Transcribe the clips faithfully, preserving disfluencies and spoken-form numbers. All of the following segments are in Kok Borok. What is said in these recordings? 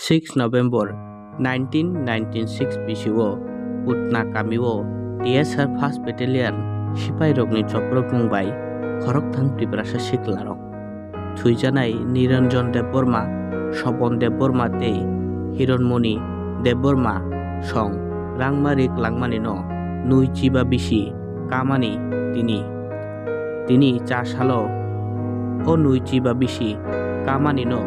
Six November nineteen ninety-six bisio Utna kamio T S R First Battalion sipairokni chopropmung bai khoroktham Tiprasa siklarok thwijanai Niranjan Debbarma, Sobon Debbarma tei Hiranmoni Debbarma song rangmari klangmanino nui chiba bisi kamani tini. Tini cha salo o nui chiba bisi kamanino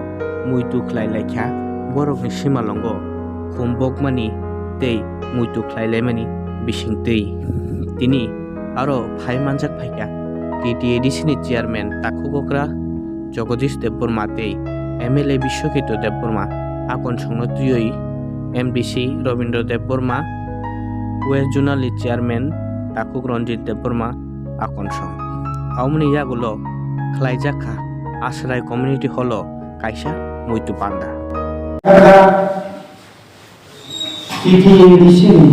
muitu khlai laikha, borokni simalongo khum bokmani tei muitu khlai laimani bisingtwi. Tini aro phai manjak phaikha T T A D C ni chairman takhuk okra Jagadish Debbarma tei M L A Biswakito Debbarma akonsongno twiwi M D C Rabindra Debbarma, West Zonal ni chairman takhuk Ranjit Debbarma akonsong. Aboni yagulo khlaijak kha Asrai Community Hall o kaisa muitu panda. T T A D C ni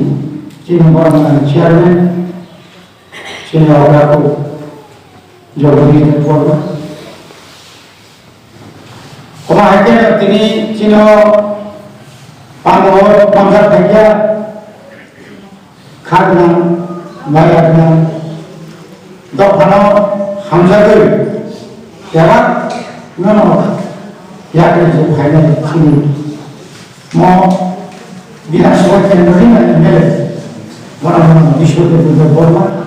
chini borokni chairman, chini ogra kuk Jagadish Debbarma. Omo hai khe tini chino pandao manjak phaikha, kha gwnang, maya gwnang, dophano hamjagwi kebak nono yakni je phainai chini mo Bidhan Sabha kendro ni M L A, bono bono Biswa Debbarma.